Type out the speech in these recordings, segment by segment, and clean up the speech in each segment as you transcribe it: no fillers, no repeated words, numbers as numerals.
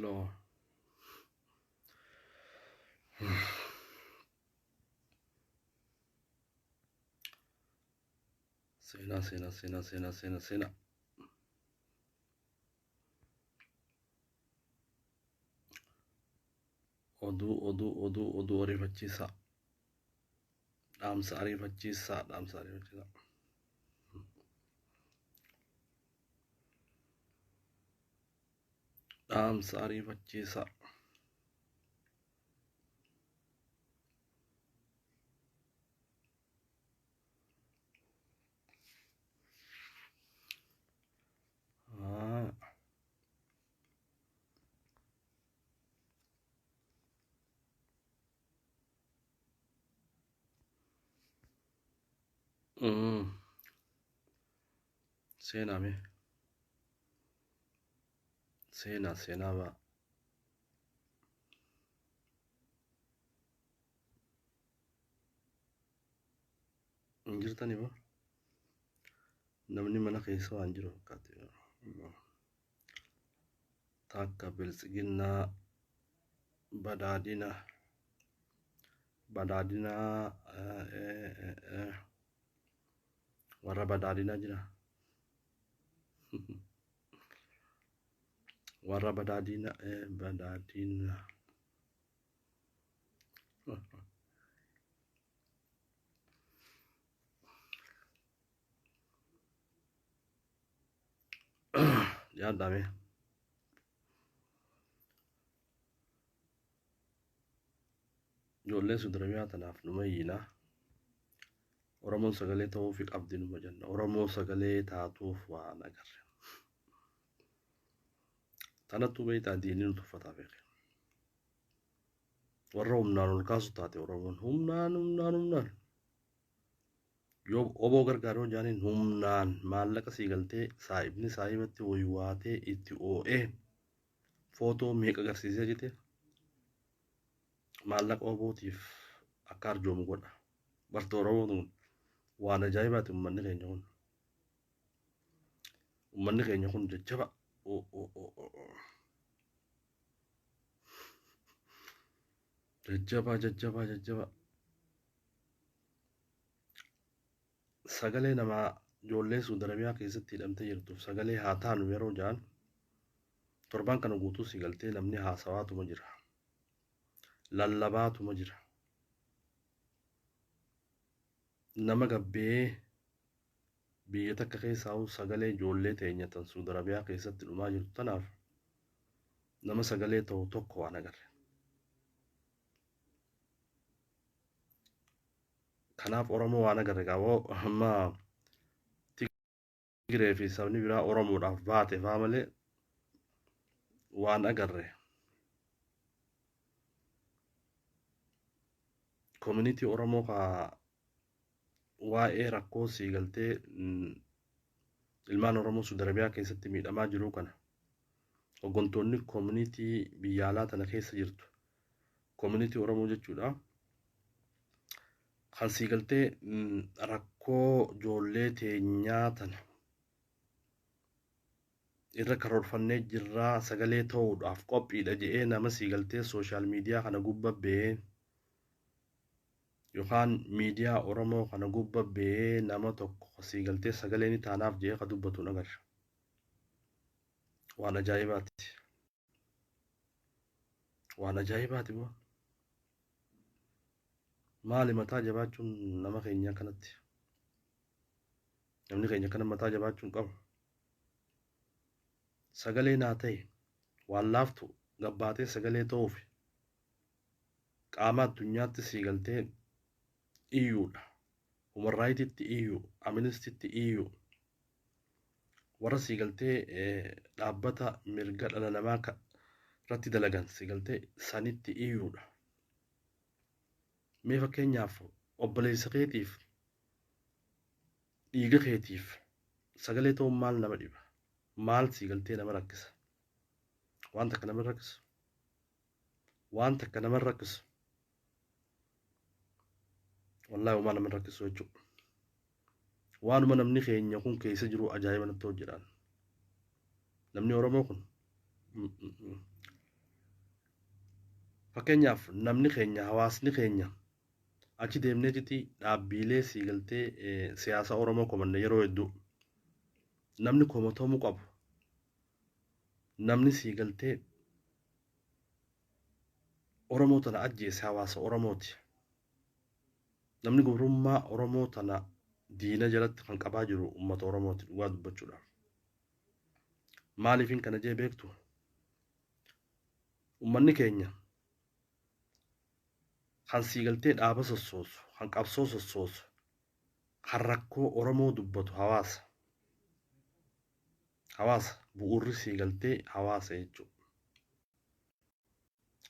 Qeexloo. Seenaa seenaa seenaa seenaa seenaa seenaa. Oduu oduu oduu oduu ariifachiisaa. Dhaamsa ariifachiisaa dhaamsa ariifachiisaa. Dhaamsa ariifachiisaa. Ah. Seenaa mee. Seenaa seenaa ba'a. Hin jirtani moo? Namni mana keessa waan jiru fakkaate. Takka biltsiginnaa badhaadhina badhaadhinaa warra badhaadhinaa jira. Warra badhaadhina badhaadhina. Yaadame. Ijoolleen Suudarabiyaa tanaaf numa iyyina. Oromoon sagalee ta'uufi qabdi numa jenna. Oromoo sagalee taatuuf waan agarre. Tanattuu beektaa diinni nu tuffataa beeke. Warra humnaan ol kaasu taate Oromoon humnaan humnaan humnaan. Yoo oboo gargaaruu jaaniin humnaan maallaqa sii galtee saahibni saahibatti waywaatee itti oo'ee footoo meeqa agarsiisee jete maallaqa obootiif akka arjoomu godha. Barta Oromoon kun waan ajaa'ibaati uummanni keenya kun. Uummanni keenya kun jajjaba. Jajjabaa jajjabaa jajjabaa. Sagalee namaa ijoollee Suudi Arabiyaa keessatti hidhamtee jirtuuf sagalee haa taanu yeroo ja'an torban kana guutuu si galtee namni haasawaatuma jira. Lallabaatuma jira. Nama gabbee biyya takka keessaa sagalee ijoollee teenya tan Suudi Arabiyaa keessatti dhumaa jirtu tanaaf nama sagalee ta'u tokko waan agarre. Kanaaf Oromoo waan agarre qabu amma Tigree fi sabni biraa Oromoodhaaf baate faa malee waan agarre. Koominitii Oromoo ka waa'ee rakkoo sii galtee ilmaan Oromoo Suudi Arabiyaa keessatti miidhamaa jiru kana hooggantoonni koominitii biyya alaa tana keessa jirtu koominitii Oromoo jechuudha. Kan sii galtee rakkoo ijoollee teenyaa tana irra karoorfannee jirraa sagalee ta'uudhaaf qophiidha jedhee nama sii galtee sooshaal miidiyaa kana gubba ba'ee yookaan miidiyaa Oromoo kana gubba ba'ee nama tokko sii galtee sagalee ni taanaaf jedhee ka dubbatu agarra. Waan ajaa'ibaati. Waan ajaa'ibaati moo? Maali mataa jabaachuun nama keenya kanatti? Namni keenya kana mataa jabaachuun qabu. Sagalee naa ta'e waan laaftu gabbaatee sagalee ta'uuf qaama addunyaatti sii galtee iyyuudha. Human Right'itti iyyuu, Amnesty'tti iyyuu. Warra sii galtee dhaabbata mirga dhala namaa irratti dalagan sii galtee sanitti iyyuudha. Mee fakkeenyaaf obboleessa keetiif dhiiga keetiif sagalee ta'uun maal nama dhiba? Maal sii galtee nama rakkisa? Waan takka nama rakkisu. Waan takka nama rakkisu. Wallaahi homaa nama rakkisu jechuudha. Waanuma namni keenya kun keessa jiru ajaa'iba natti hojjedhaan. Namni Oromoo kun. Fakkeenyaaf namni keenya, hawaasni keenya achi deemneetiti dhaabbiilee siigaltee siyaasa Oromoo komanne. Yeroo hedduu namni komatamuu qabu, namni siigaltee Oromoo tana ajjeese hawaasa Oromooti. Namni gabrummaa Oromoo tana diina jalatti kan qabaa jiru uummata Oromooti, dhugaa dubbachuudhaaf. Maaliifin kana jee beektu? Uummanni keenya kan siigaltee dhaaba sossoosu, kan qabsoo sossoosu, kan rakkoo Oromoo dubbatu hawaasa. Hawaasa bu'uurri siigaltee hawaasa jechuudha.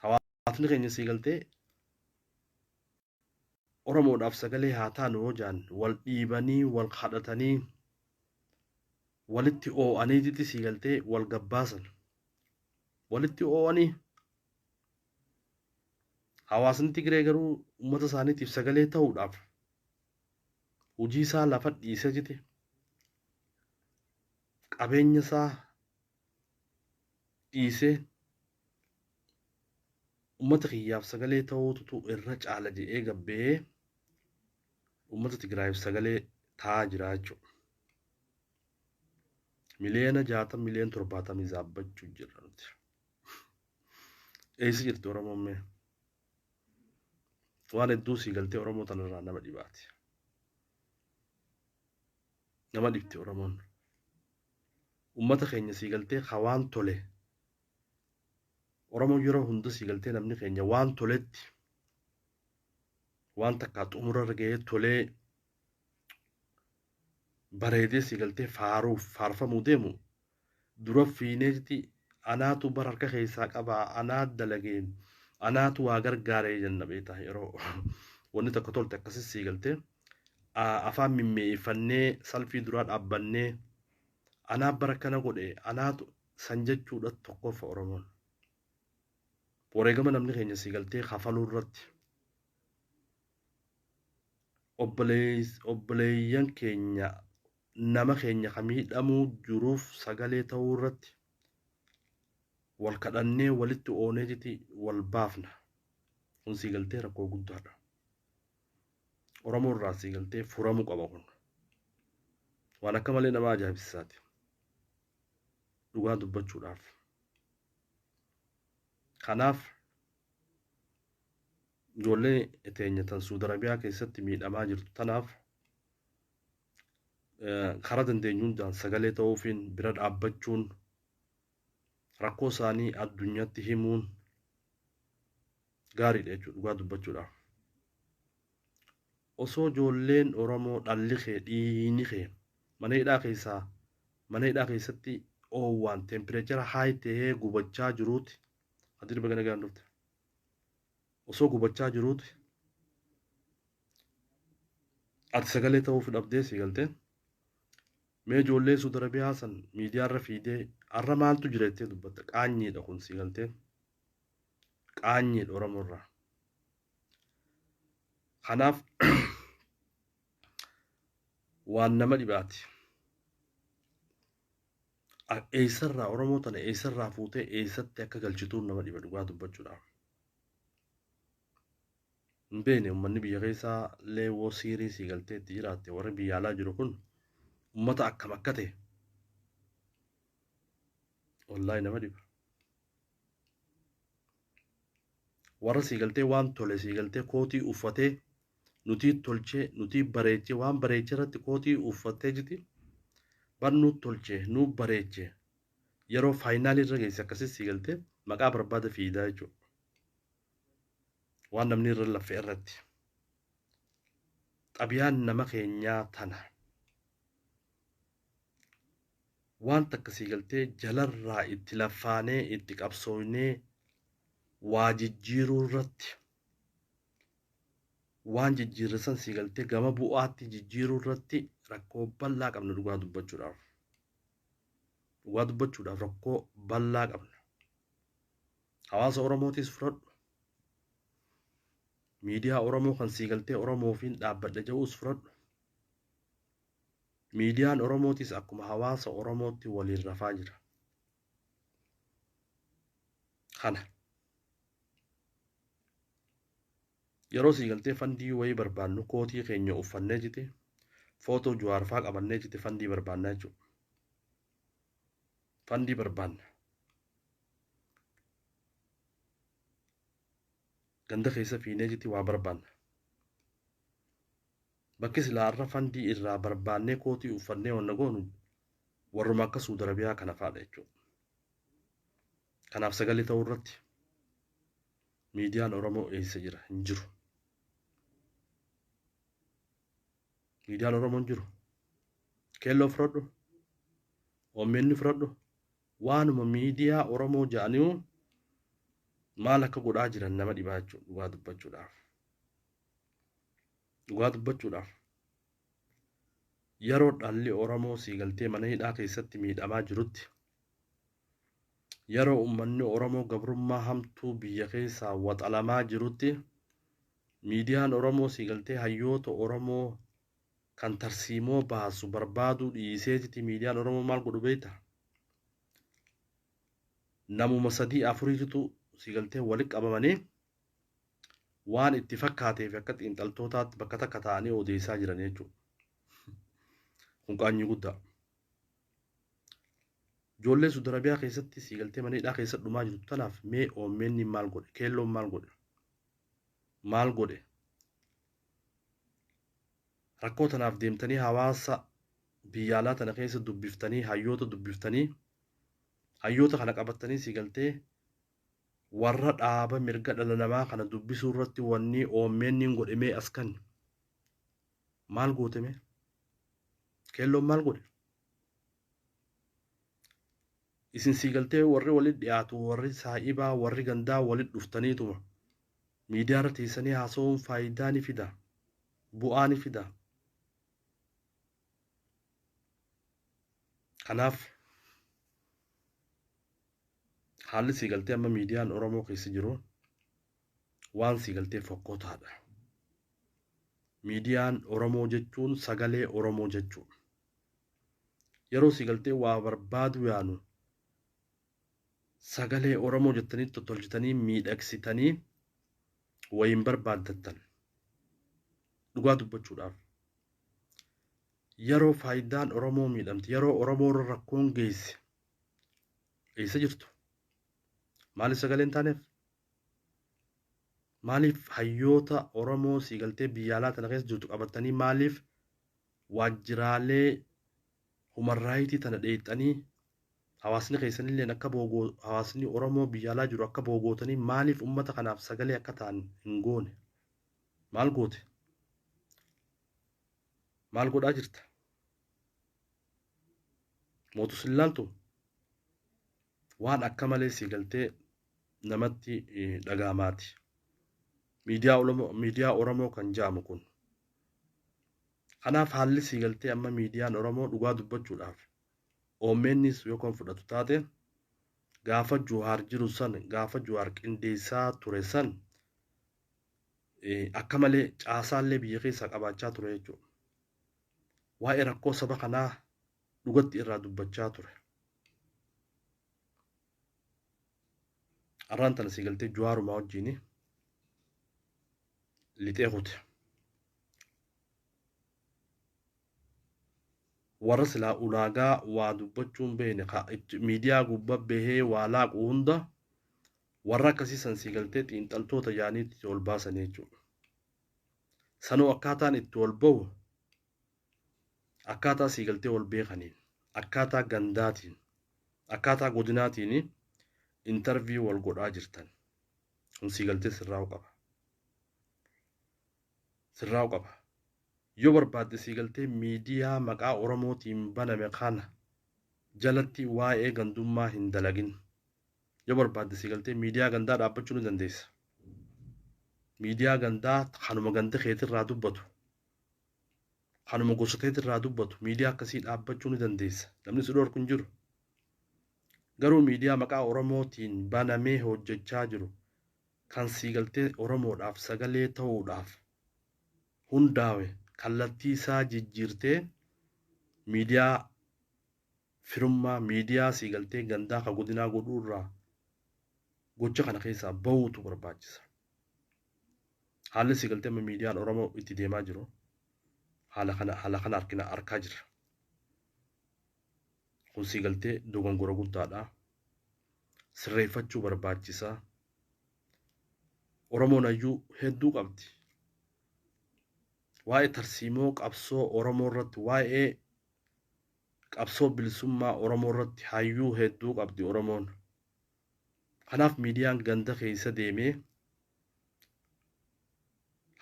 Hawaasni keenya siigaltee Oromoodhaaf sagalee haa taanu yoo jaan, wal dhiibanii, wal kadhatanii, walitti oo'aniititi siigaltee wal gabbaasan. Walitti oo'anii. Hawaasni Tigree garuu uummata isaaniitiif sagalee ta'uudhaaf hojii isaa lafa dhiisee jite, qabeenya isaa dhiisee, uummata kiyyaaf sagalee ta'uutu irra caala jedhee gabbee uummata Tigraayiif sagalee ta'aa jira jechuudha. 60 miliyoona, 70 miliyoona zaabbachuu jirra nuti. Eessa jirti Oromoon mee? Waan hedduu sii galtee Oromoo tanarraa nama dhibaati. Nama dhibti Oromoon. Uummata keenya sii galtee ka waan tole. Oromoon yeroo hunda sii galtee namni keenya waan toletti, waan takkaa xumurarra gahee tolee bareedee sii galtee faaruuf faarfamuu deemu dura fiineeti, anaatu bara harka keessaa qabaa, anaa dalagee, anaatu waa gargaaree jenna. Beektaa, yeroo wanni tokko tolte akkasis sii galtee afaan mimmi'eeffannee salfii duraa dhaabbannee, anaa bara kana godhe, anaatu san jechuudha tokkoffa Oromoon. Wareegama namni keenya sii galtee kafaluu irratti, obboleeyyan keenya, nama keenya ka miidhamuu jiruuf sagalee ta'uu irratti wal kadhannee, walitti ooneetiti wal baafna. Kun sii galtee rakkoo guddaadha. Oromoo irraa sii galtee furamuu qaba kun. Waan akka malee nama ajaa'ibsiisaati. Dhugaa dubbachuudhaaf. Kanaaf ijoollee teenya tan Suudi Arabiyaa keessatti miidhamaa jirtu tanaaf karaa dandeenyu hundaan sagalee ta'uufiin, bira dhaabbachuun, rakkoo isaanii addunyaatti himuun gaariidha jechuudha, dhugaa dubbachuudhaaf. Osoo ijoolleen Oromoo, dhalli kee, dhiigni kee mana hidhaa keessaa, mana hidhaa keessatti oowwaan temperature high ta'ee gubachaa jiruuti, ati baga nagaan dhufte, osoo gubachaa jiruuti ati sagalee ta'uuf dhabdee si galtee, mee ijoollee Suudi Arabiyaa san miidiyaarra fiidee har'a maaltu jira jettee dubbatta? Qaanyiidha kun, si galtee, qaanyiidha Oromoorraa. Kanaaf waan nama dhibaati. Eessarraa Oromoo tana eessarraa fuutee eessatti akka galchituun nama dhiba, dhugaa dubbachuudhaaf. Hin beekne, uummanni biyya keessaa leewwoo siirii sii galtee itti jiraatte, warri biyya alaa jiru kun uummata akkam akka ta'e wallaahi nama dhiba. Warra sii galtee waan tole sii galtee kootii uffatee, nutii tolchee, nutii bareechee, waan bareechee irratti kootii uffattee jiti, bar nu tolchee, nu bareechee, yeroo final irra geesse akkasii sii galtee maqaa barbaada fiidaa jechuudha. Waan namni irra laffe irratti. Xabiyaan nama keenyaa tana. Waan takka sii galtee jalarraa itti laffaanee, itti qabsooynee waa jijjiiruu irratti, waan jijjiirre san sii galtee gama bu'aatti jijjiiruu irratti rakkoo bal'aa qabna, dhugaa dubbachuudhaaf. Dhugaa dubbachuudhaaf rakkoo bal'aa qabna. Hawaasa Oromootis fudhadhu. Miidiyaa Oromoo kan sii galtee Oromoofiin dhaabbadha jedhus fudhadhu. Miidiyaan Oromootis akkuma hawaasa Oromootti waliin rafaa jira. Kana. Yeroo sii galtee fandii wayii barbaannu kootii keenya uffannee jite footoo Jawaar faa qabannee jite fandii barbaannaa jechuudha. Fandii barbaanna. Ganda keessa fiinee jiti waa barbaanna. Bakki silaa har'a fandii irraa barbaannee kootii uffannee wanna goonu warruma akka Suudi Arabiyaa kana fa'aadha jechuudha. Kanaaf sagalee ta'uu irratti miidiyaan Oromoo eessa jira? Hin jiru. Miidiyaan Oromoo hin jiru. Keelloo fudhadhu. OMN fudhadhu. Waanuma miidiyaa Oromoo jedhanii maal akka godhaa jiran nama dhibaa jechuudha dhugaa dubbachuudhaaf. Dhugaa dubbachuudhaaf. Yeroo dhalli Oromoo sii galtee mana hidhaa keessatti miidhamaa jirutti yeroo uummanni Oromoo gabrummaa hamtuu biyya keessaa waxalamaa jirutti miidiyaan Oromoo sii galtee hayyoota Oromoo kan tarsiimoo baasu barbaaduu dhiiseetiti miidiyaan Oromoo maal godhu beekta? Namuma sadii afuriitu sii galtee walitti qabamanii waan itti fakkaateef akka xiinxaltootaatti bakka takka taa'anii odeessaa jiran jechuudha. Kun qaanyii guddaa. Ijoollee Suudi Arabiyaa keessatti sii galtee mana hidhaa keessa dhumaa jirtu tanaaf mee OMN maal godhe? Keelloon maal godhe? Maal godhe? Rakkoo tanaaf deemtanii hawaasa biyya alaa tana keessa dubbiftanii hayyoota dubbiftanii hayyoota kana qabattanii sii galtee warra dhaaba mirga dhala namaa kana dubbisuu irratti wanni OMN godhe mee as kan maal goote mee? Keelloon maal godhe? Isin sii galtee warri walitti dhiyaatu warri saa'ibaa warri gandaa walitti dhuftaniituma miidiyaa irra teessanii haasa'uun faayidaa ni fida. Bu'aa ni fida. Kanaaf haalli sii galtee amma miidiyaan Oromoo keessa jiru waan sii galtee fokkotaadha. Miidiyaan Oromoo jechuun sagalee Oromoo jechuudha. Yeroo sii galtee waa barbaadu yaanu sagalee Oromoo jettanii tottolchitanii miidhagsitanii wayiin barbaaddattan. Dhugaa dubbachuudhaaf. Yeroo faayidaan Oromoo miidhamte, yeroo Oromoo irra rakkoon geesse eessa jirtu? Maaliif sagalee hin taaneef? Maaliif hayyoota Oromoo sii galtee biyya alaa tana keessa jirtu qabatanii maaliif waajjiraalee human raayitii tana dheexxanii hawaasni keessanillee akka boogoo hawaasni Oromoo biyya alaa jiru akka boogootanii maaliif uummata kanaaf sagalee akka ta'an hin goone? Maal goote? Maal godhaa jirta? Mootus hin laaltu? Waan akka malee sii galtee namatti dhaga'amaati. Miidiyaa Oromoo kan jedhamu kun. Kanaaf haalli sii galtee amma miidiyaan Oromoo dhugaa dubbachuudhaaf OMNs yoo kan fudhatu taate gaafa Jawaar jiru san gaafa Jawaar qindeessaa ture san akka malee caasaallee biyya keessaa qabaachaa ture jechuudha. Waa'ee rakkoo saba kanaa dhugatti irraa dubbachaa ture. Arraan tana sii galtee Jawaarumaa wajjin lixee kute. Warra silaa ulaagaa waa dubbachuun beekne miidiyaa gubbaa bahee waa laaqu hunda warra akkasii san sii galtee xiinxaltoota yaanii itti ol baasanii jechuudha. Sanuu akkaataan itti ol bahu akkaataa sii galtee ol beekaniin akkaataa gandaatiin akkaataa godinaatiin intarviyuu wal godhaa jirtan. Kun sii galtee sirraa'u qaba. Sirraa'u qaba. Yoo barbaadde sii galtee miidiyaa maqaa Oromootiin baname kana jalatti waa'ee gandummaa hin dalagin. Yoo barbaadde sii galtee miidiyaa gandaa dhaabbachuu ni dandeessa. Miidiyaa gandaa kanuma ganda keetirraa dubbatu. Kanuma gosa keetirraa dubbatu miidiyaa akkasii dhaabbachuu ni dandeessa. Namni si dhorku hin jiru. Garuu miidiyaa maqaa Oromootiin banamee hojjechaa jiru kan sii galtee Oromoodhaaf sagalee ta'uudhaaf hundaawe kallattii isaa jijjiirtee miidiyaa firummaa miidiyaa sii galtee gandaa ka godinaa godhuu irraa gocha kana keessaa bahuutu barbaachisa. Haalli si galtee amma miidiyaan Oromoo itti deemaa jiru haala kana haala kana arkina arkaa jirra. Kun si galtee dogongora guddaadha. Sirreeffachuu barbaachisa. Oromoon hayyuu hedduu qabdi. Waa'ee tarsiimoo qabsoo Oromoo irratti, waa'ee qabsoo bilisummaa Oromoo irratti hayyuu hedduu qabdi Oromoon. Kanaaf miidiyaan ganda keessa deemee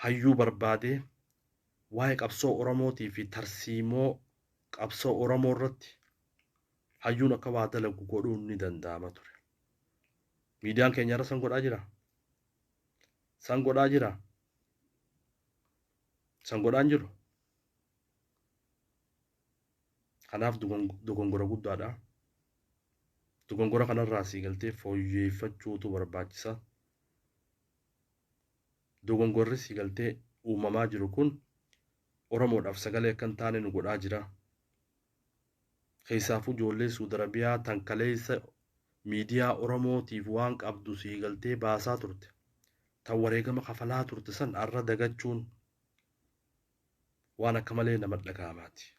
hayyuu barbaadee waa'ee qabsoo Oromootii fi tarsiimoo qabsoo Oromoo irratti hayyuun akka waa dalagu godhuun ni danda'ama ture. Miidiyaan keenya irra san godhaa jira. San godhaa jira. San godhaa hin jiru. Kanaaf dogongora guddaadha. Dogongora kanarraa sii galtee fooyyeeffachuutu barbaachisa. Dogongorri sii galtee uumamaa jiru kun Oromoodhaaf sagalee akka hin taane nu godhaa jira. Keessaafuu ijoollee Suudi Arabiyaa tan kaleessa miidiyaa Oromootiif waan qabdu sii galtee baasaa turte. Tan wareegama kafalaa turte san arra dagachuun waan akka malee nama dhaga'amaati.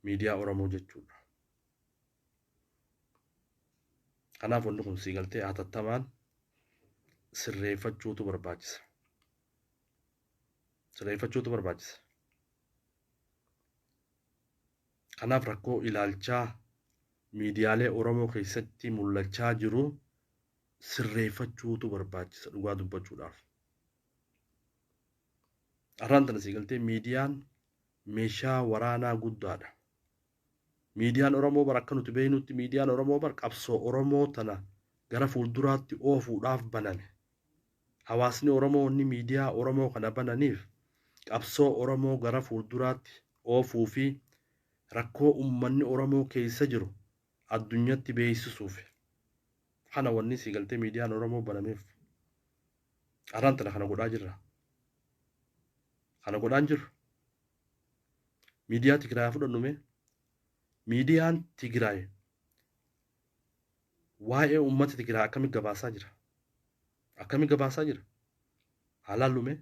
Miidiyaa Oromoo jechuudha. Kanaaf wanni kun sii galtee hatattamaan sirreeffachuutu barbaachisa. Sirreeffachuutu barbaachisa. Kanaaf rakkoo ilaalchaa miidiyaalee Oromoo keessatti mul'achaa jiru sirreeffachuutu barbaachisa dhugaa dubbachuudhaaf. Arraan tana sii galtee miidiyaan meeshaa waraanaa guddaadha. Miidiyaan Oromoo bar akka nuti beeknutti miidiyaan Oromoo bar qabsoo Oromoo tana gara fuulduraatti oofuudhaaf baname. Hawaasni Oromoo wanni miidiyaa Oromoo kana bananiif qabsoo Oromoo gara fuulduraatti oofuu fi rakkoo uummanni Oromoo keessa jiru addunyatti beeksisuuf. Kana wanni sii galtee miidiyaan Oromoo banameef. Arraan tana kana godhaa jirra. Kana godhaa hin jirru. Miidiyaa Tigraay fudhannu mee? Miidiyaan Tigraay waa'ee uummata Tigraay akkamitti gabaasaa jira? Akkamitti gabaasaa jira? Haa laallu mee?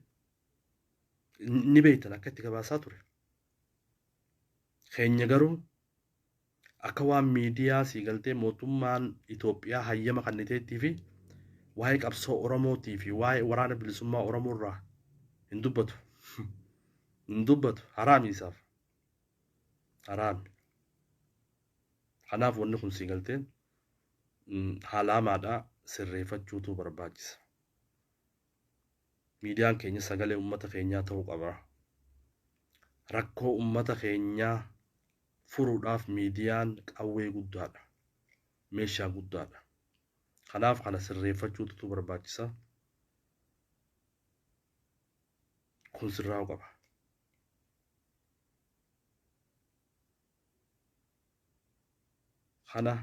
Ni beektan akka itti gabaasaa ture. Keenya garuu akka waan miidiyaa sii galtee mootummaan Itoophiyaa hayyama kenniteettii fi waa'ee qabsoo Oromootii fi waa'ee waraana bilisummaa Oromoo irraa hin dubbatu. Hin dubbatu. Haraami isaaf. Haraami. Kanaaf wanni kun sii galtee haala hamaadha sirreeffachuutu barbaachisa. Miidiyaan keenya sagalee uummata keenyaa ta'uu qaba. Rakkoo uummata keenyaa furuudhaaf miidiyaan qawwee guddaadha. Meeshaa guddaadha. Kanaaf kana sirreeffachuutu barbaachisa. Kun sirraa'uu qaba. Kana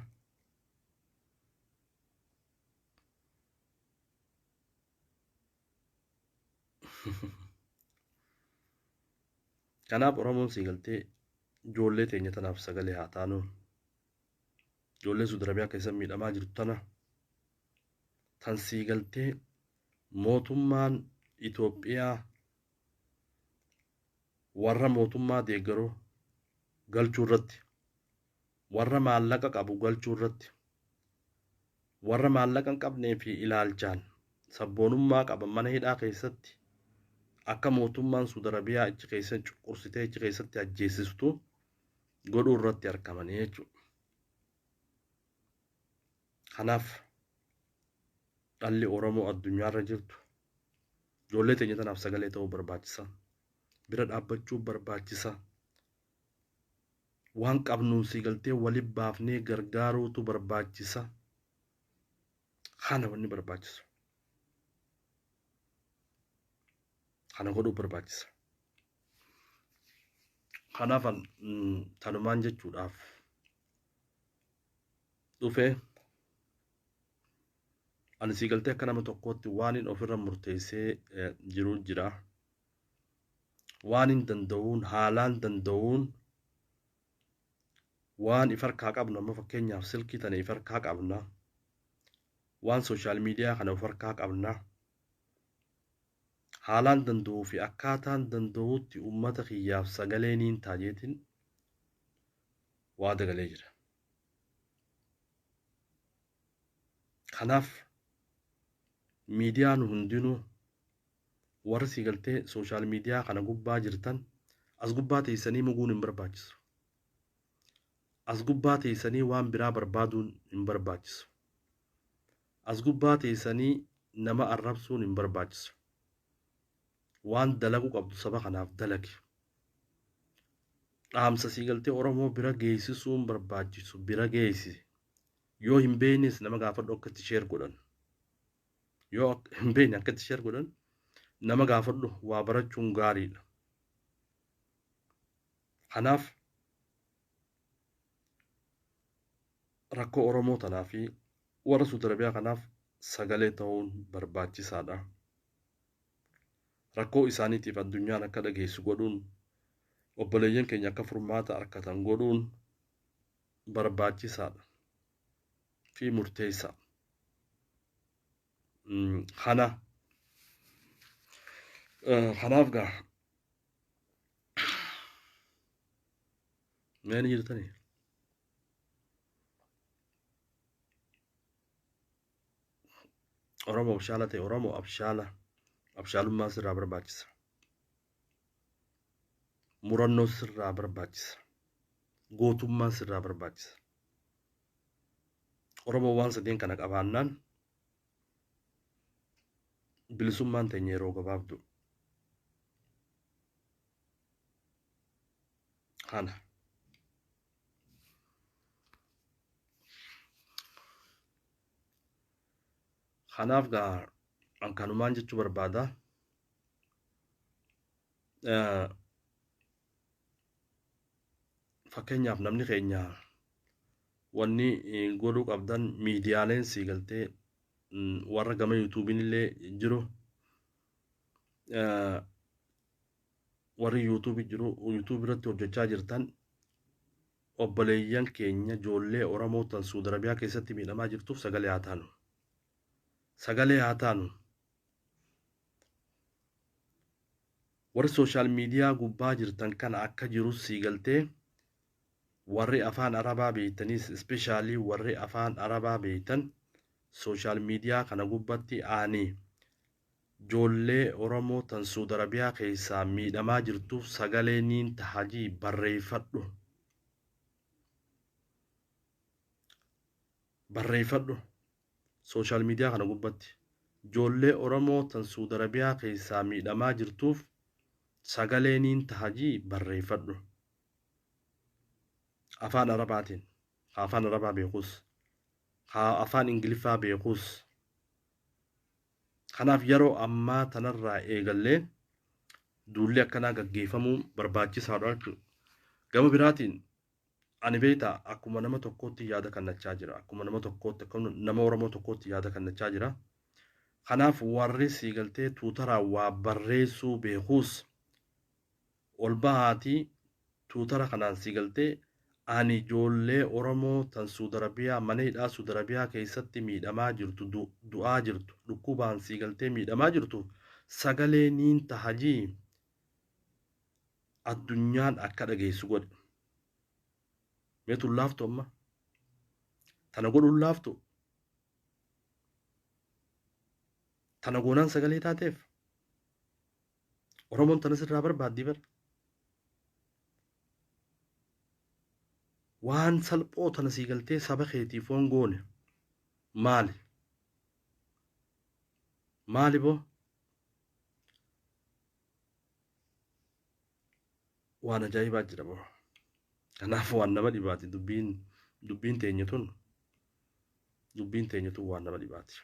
Kanaaf Oromoon sii galtee ijoollee teenya tanaaf sagalee haa taanu. Ijoollee Suudi Arabiyaa keessa miidhamaa jirtu tana tan sii galtee mootummaan Itoophiyaa warra mootummaa deeggaru galchuu irratti, warra maallaqa qabu galchuu irratti, warra maallaqa hin qabnee fi ilaalchaan sabboonummaa qaban mana hidhaa keessatti akka mootummaan Suudi Arabiyaa achi keessa cuqursitee achi keessatti ajjeesistu godhuu irratti argamanii jechuudha. Kanaaf dhalli Oromoo addunyaarra jirtu ijoollee teenya tanaaf sagalee ta'uu barbaachisa. Bira dhaabbachuu barbaachisa. Waan qabnuun sii galtee wali baafnee gargaaruutu barbaachisa. Kana wanni barbaachisu. Kana godhuu barbaachisa. Kanaaf tanumaan jechuudhaaf dhufe ani sii galtee akka nama tokkootti waan hin ofirra murteessee jiru jira. Waan hin danda'uun haalaan danda'uun waan if harkaa qabnu amma fakkeenyaaf silkii tana if harkaa qabna. Waan social media kana of harkaa qabna. Haalaan danda'uu fi akkaataan danda'utti uummata kiyyaaf sagalee niin taajeetiin waada galee jira. Kanaaf miidiyaan hundinuu warri si galtee social media kana gubbaa jirtan as gubbaa teessanii muguun hin barbaachisu. As gubbaa teessanii waan biraa barbaaduun hin barbaachisu. As gubbaa teessanii nama arrabsuun hin barbaachisu. Waan dalagu qabdu saba kanaaf dalagi. Dhaamsa sii galtee Oromoo bira geessisuun barbaachisu bira geessi. Yoo hin beeknes nama gaafadhu akka itti share godhan. Yoo hin beekne akka itti share godhan nama gaafadhu, waa barachuun gaariidha. Kanaaf rakkoo Oromoo tanaa fi warra Suudi Arabiyaa kanaaf sagalee ta'uun barbaachisaadha. Rakkoo isaaniitiif addunyaan akka dhageessu godhuun, obboleeyyan keenya akka furmaata argatan godhuun barbaachisaadha fi murteessaa. Kana kanaaf gaa mee ni jirtanii? Oromoo abshaala ta'e, Oromoo abshaala, abshaalummaa sirraa barbaachisa. Murannoo sirraa barbaachisa. Gootummaa sirraa barbaachisa. Oromoo waan sadeen kana qabaannaan bilisummaan teenya yeroo gabaabdu. Kana. Kanaaf gaa an kanumaan jechuu barbaada. Fakkeenyaaf namni keenya wanni godhuu qabdan, miidiyaaleen sii galtee warra gama yuutuubiin illee jiru, warri yuutuubii jiru, yuutuubii irratti hojjechaa jirtan, obboleeyyan keenya ijoollee Oromoo tan Suudi Arabiyaa keessatti miidhamaa jirtuuf sagalee haa taanu. Sagalee haa taanu. Warri social media gubbaa jirtan kana akka jiru sii galtee warri afaan Arabaa beeytanis, especially warri afaan Arabaa beeytan, social media kana gubbatti ani ijoollee Oromoo tan Suudi Arabiyaa keessaa miidhamaa jirtuuf sagalee niin tahajii barreeffadhu. Barreeffadhu. Social media kana gubbatti ijoollee Oromoo tan Suudi Arabiyaa keessaa miidhamaa jirtuuf sagalee niin tahajii barreeffadhu. Afaan Arabaatiin, afaan Arabaa beekus, haa afaan Ingiliffaa beekus. Kanaaf yeroo ammaa tanarraa eegallee duulli akkanaa gaggeeffamuun barbaachisaadha jechuudha. Gama biraatiin ani beektaa akkuma nama tokkootti yaada kennachaa jira. Akkuma nama tokkootti, akkuma nama Oromoo tokkootti yaada kennachaa jira. Kanaaf warri sii galtee tuutaraan waa barreessuu beekuus ol bahaatii tuutara kanaan sii galtee ani ijoollee Oromoo tan Suudi Arabiyaa, mana hidhaa Suudi Arabiyaa keessatti miidhamaa jirtu, du'aa jirtu, dhukkubaan sii galtee miidhamaa jirtu sagalee niin tahajii addunyaan akka dhageessu godhe. Mee tun laaftu amma? Tana godhuun laaftu? Tana goonaan sagalee taateef? Oromoon tana sirraa barbaaddii bara. Waan salphoo tana sii galtee saba keetiif foon goone maali? Maali boo? Waan ajaa'ibaa jira boo. Kanaaf waan nama dhibaati dubbiin teenya tun, dubbiin teenya tun waan nama dhibaati.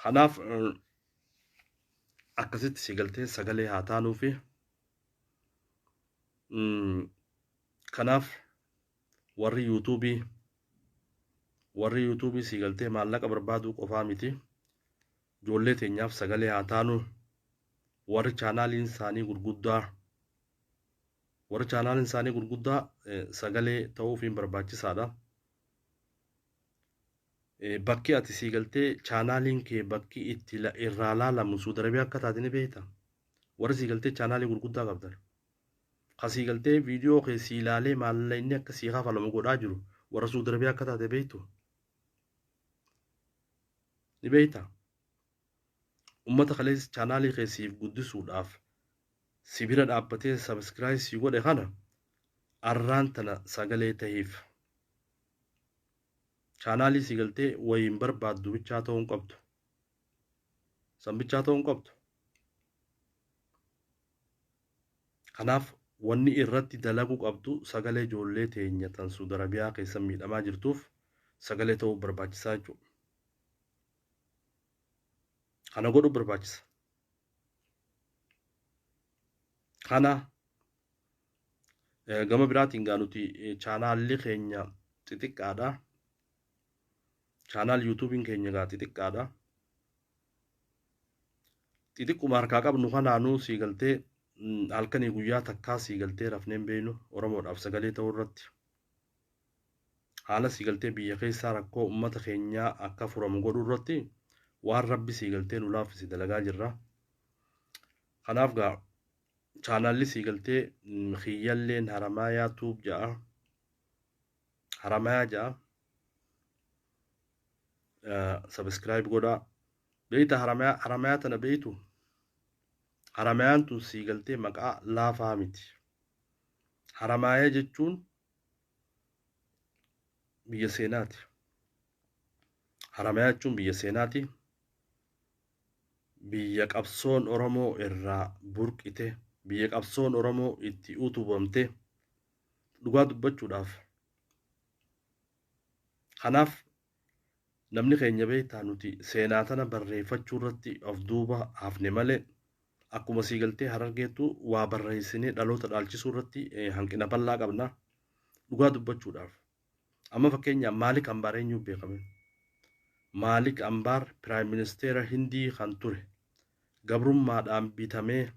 Kanaaf akkasitti si galtee sagalee haa taanuufi. Kanaaf warri yuutuubii si galtee maallaqa barbaaduu qofaa miti. Ijoollee teenyaaf sagalee haa taanu. Warri chaanaaliin isaanii gurguddaa, warri chaanaaliin isaanii gurguddaa sagalee ta'uufiin barbaachisaadha. Bakki ati sii galtee chaanaaliin kee bakki itti irraa laalamu Suudi Arabiyaa akka taate ni beekta. Warri sii galtee chaanaalii gurguddaa qabdan. Ka sii galtee viidiyoo kee sii ilaalee maallaqni akka sii kafalamu godhaa jiru warra Suudi Arabiyaa akka taate beektu. Ni beekta. Ummata kaleessa chaanaalii kee siif guddisuudhaaf si bira dhaabbatee subscribe sii godhe kana arraan tana sagalee tahiif. Chaanaalii sii galtee wayiin barbaaddu bichaa ta'uu hin qabdu. San bichaa ta'uu hin qabdu. Kanaaf wanni irratti dalaguu qabdu sagalee ijoollee teenya tan Suudi Arabiyaa keessa miidhamaa jirtuuf sagalee ta'uu barbaachisaa jechuudha. Kana godhuu barbaachisa. Kana gama biraatiin gaa nuti chaanaalli keenya xixiqqaadha. Chaanaal yuutuubiin keenya gaa xixiqqaadha. Xixiqquma harkaa qabnu kanaanuu sii galtee halkanii guyyaa takkaa sii galtee rafneen beeynu Oromoodhaaf sagalee ta'uu irratti. Haala sii galtee biyya keessaa rakkoo uummata keenyaa akka furamu godhuu irratti waan Rabbi sii galtee nu laaffise dalagaa jirra. Kanaaf gaa chaanaalli sii galtee kiyyalleen Haramaayaa Tuub ja'a. Haramayaa ja'a. Subscribe godhaa. Beeyta Haramayaa, Haramayaa tana beeytu? Haramayaan tun sii galtee maqaa laafaa miti. Haramaaya jechuun biyya seenaati. Haramayaa jechuun biyya seenaati. Biyya qabsoon Oromoo irraa burqite, biyya qabsoon Oromoo itti utubamte dhugaa dubbachuudhaaf. Kanaaf namni keenya beektaa nuti seenaa tana barreeffachuu irratti of duuba hafne malee akkuma sii galtee Harargeettu waa barreessinee dhaloota dhaalchisuu irratti hanqina bal'aa qabna dhugaa dubbachuudhaaf. Amma fakkeenyaaf Maalik Ambaar eenyuuf beekame? Maalik Ambaar Piraayim Ministeera Hindii kan ture gabrummaadhaan bitamee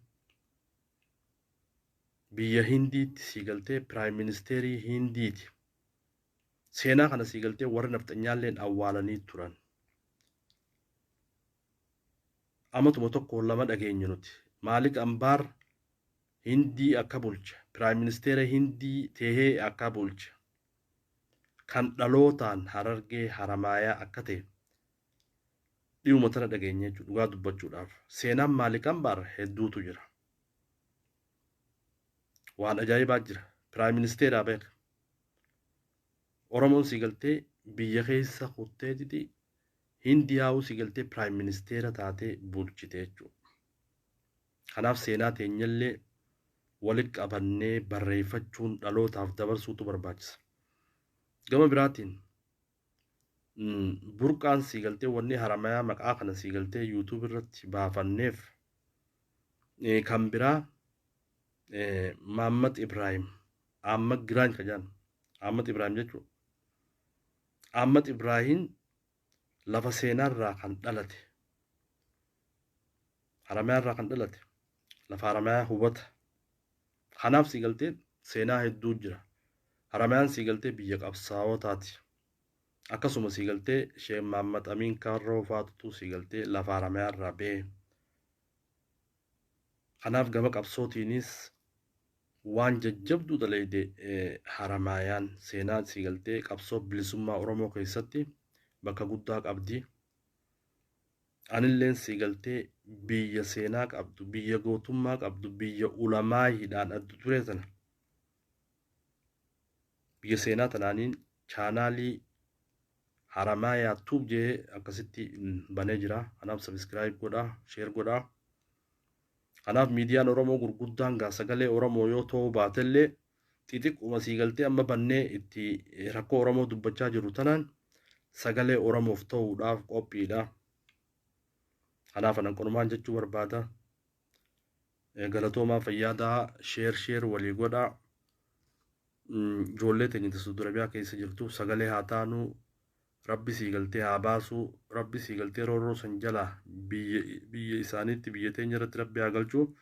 biyya Hindiitti sii galtee Piraayim Ministeerii Hindiiti. Seenaa kana sii galtee warri nafxanyaalleen awwaalanii turan. Amatuma tokko lama dhageenya nuti. Maalik Ambaar Hindii akka bulche, Piraayim Ministeera Hindii tahee akka bulche, kan dhalootaan Harargee Haramaayaa akka ta'e dhiyuma tana dhageenya jechuudha dhugaa dubbachuudhaaf. Seenaan Maalik Ambaar hedduutu jira. Waan ajaa'ibaa jira. Piraayim Ministeeraa beeka. Oromoon sii galtee biyya keessa kutteetiti Hindiyaa'uu sii galtee Piraayim Ministeera taatee bulchite jechuudha. Kanaaf seenaa teenyallee walitti qabannee barreeffachuun dhalootaaf dabarsuutu barbaachisa. Gama biraatiin burqaan sii galtee wanni Haramayaa maqaa kana sii galtee YouTube irratti baafanneef kan biraa Mahammad Ibrahim Ahmad Giraany ka jedhan Ahmad Ibrahim jechuudha. Ahmad Ibrahim lafa seenaarraa kan dhalate, Haramayaarraa kan dhalate, lafa Haramayaa hubata. Kanaaf sii galtee seenaa hedduu jira. Haramayaan sii galtee biyya qabsaawotaati. Akkasuma sii galtee Sheekh Mahammad Amiin Kaarroo faatutu sii galtee lafa Haramayaarraa ba'e. Kanaaf gama qabsootiinis waan jajjabduu dalayde Haramaayaan seenaa sii galtee qabsoo bilisummaa Oromoo keessatti bakka guddaa qabdi. Anilleen sii galtee biyya seenaa qabdu, biyya gootummaa qabdu, biyya ulamaayiidhaan adda duree tana. Biyya seenaa tanaaniin chaanaalii Haramaayaa Tuub jee akkasitti banee jira. Kanaaf subscribe godhaa, share godhaa. Kanaaf miidiyaan Oromoo gurguddaan gaa sagalee Oromoo yoo ta'uu baatellee xixiqquma sii galtee amma bannee itti rakkoo Oromoo dubbachaa jirru tanaan sagalee Oromoof ta'uudhaaf qophiidha. Kanaaf anan qonumaan jechuu barbaada. Galatoomaa, fayyaadaa, share share walii godhaa. Ijoollee teenya Saudi Arabiyaa keessa jirtu sagalee haa taanu. Rabbi sii galtee haa baasu. Rabbi sii galtee roorroo san jalaa biyya isaaniitti biyya teenya irratti Rabbi haa galchu.